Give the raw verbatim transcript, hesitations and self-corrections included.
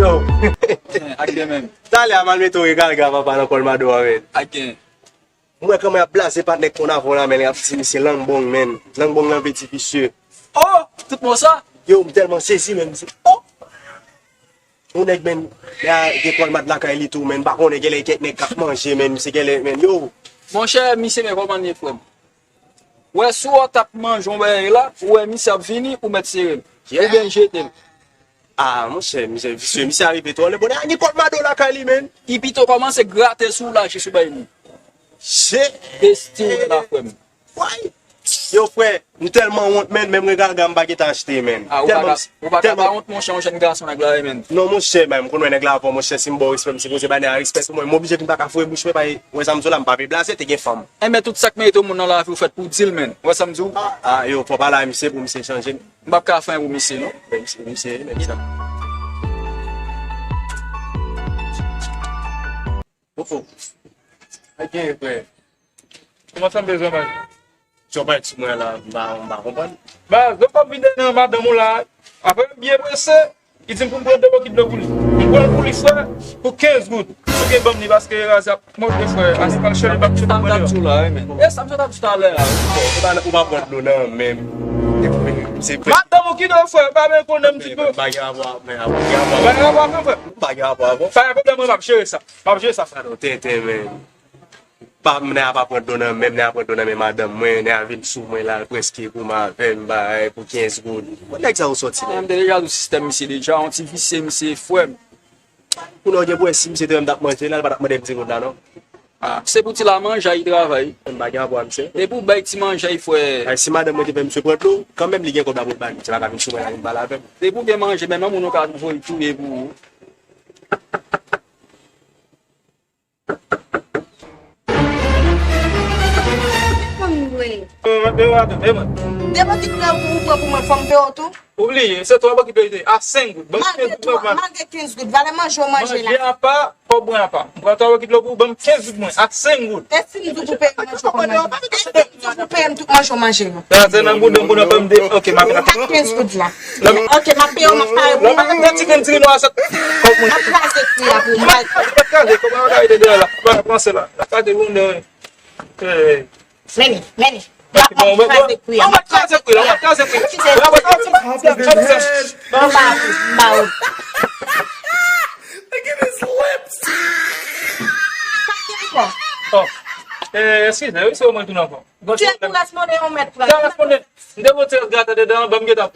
Yo. Ak demen. Talè a m al mete yon regalga papa nan kòl mado a, men. Ak gen. M wè kòman y ap blaze patnè k konn avè w la, men y ap di misye langbong, men. Langbong nan vle di visye. Oh, tout mo sa? Yo, m tèlman sezi, men, misye. Oh! Yon nèg, men, la gen kòl mad lakay li tou, men, m pa konnen, genlè kèk nèg k ap manje, men, misye genlè, men, yo. Monchè, misye, men kòman l ye, frè m? Wè, si w t ap manje yon bagay la, ou wè misye ap vini, ou mèt sere l. Oubyen jete l. Ah, monchè, misye visye, misye a rive twò lè, bonè, a gen kòl mado lakay li, men. Li pito kòmanse grate sou w la, jis ou bay li. Shit. Teste w la, frè m. Why? Yo, frè, m tèlman wont, men, menm regalga m pa gentan achte, men. Ah, ou pa ka, ou pa ka pa wont, monchè, yon jèn gason nèg la ye, men. Non, monchè, men, m konn wè nèg la avè w, monchè, si m ba w respè, m sipoze bay nèg la respè tou, mwen, m oblije vin pa ka foure bouch mwen, bay, wè sa m di w la, m pa vle blaze, te gen fanm. Enben, tout sa k merite yon moun nan lavi w fèt pou w di l, men. Wè sa m di w? Ah, yo, fò pale a misye pou misye chanje. M p ap ka fè anyen pou misye, non. Men misye, misye, men sa. Oh, oh. Sa gen, frè? Kòman sa m bezwen bay? Ti yon bay sou mwen la, m pa, m pa konprann. Baz, lè w ap vide nan madanm ou la, apre byen prese, li di m pou m pran de bokit dlo pou li. M pran l pou li, frè, pou kenz goud. Ou gen ban m li paske raze ap mòde, frè. Ase pral chèche bak chèche mwen yo. E sa m sot ap di talè a. Ou pa, ou pa pran dlo nan men m. Se vre. Madanm ou ki do, frè, pa men konnen m ti pe. Pa gen rapò, men, pa gen rapò. Pa gen rapò avè m, frè. Pa gen rapò avè w. Pa gen pwoblèm, mwen m ap jere sa. M ap jere sa, frè. Sa non, tenten, men. Pa, nèg a pa pran dlo nan men m, nèg a pran dlo nan men madanm mwen, nèg a vin sou mwen la, l prèske goumen avè m, bay, pou kenz goud. Bon, nèg sa yo sòti, men. M te deja sou sistèm misye deja, yon ti visye misye, frè m. Kounye a w gen pou wè si misye te wè m t ap manje la, l pa t ap mande m ti goud la, non. Ah, se pou ti la manje a, li travay. M pa gen rapò a misye. Depi w bay ti manje a, frè. Ay, si madanm mwen te fè misye pran dlo, kanmenm li gen kòb la pou l ba m, misye pa ka vin sou mwen la, vin pale avè m. Depi w gen manje, menm yon moun ou ka voye touye pou ou. Konn mwen. Yo, yo, yo, yo, yo. Depi ki lè ou pran pou mwen, fò m peye w tou? Ou bliye, se twa bokit dlo li te ye, a senk goud. Ban m kenz goud mwen. Malgre kenz goud, valè manje w manje la. Manje apa, kòb mwen apa. M pran twa bokit dlo pou ou, ban m kenz goud mwen, a senk goud. E si m di w pou peye manje w manje? E si m di w pou peye m tout manje w manje yo? Sa se nan bouda m pou nan ban m de, ok, m ap vin. Ak kenz goud la. Ok, m ap peye w, m ap pare pou ou. Nan ti grenn ti nwa sa. Kòb mwen. M ap kraze kwi a pou ou. M pa kraze, kòb mwen ka rete deyò la. Pran se la. Kraze pou mwen. Men li, men li. M ap kraze kwi a. M ap kraze kwi a. M ap kraze kwi a. Anba, anba. Look at his lips. Oh. Eh, eskize, wi, se ou mwen tounen ankò. Tye pou responde yon mèt frè. Sa responde. M te vote gata dedan, ban m gentan.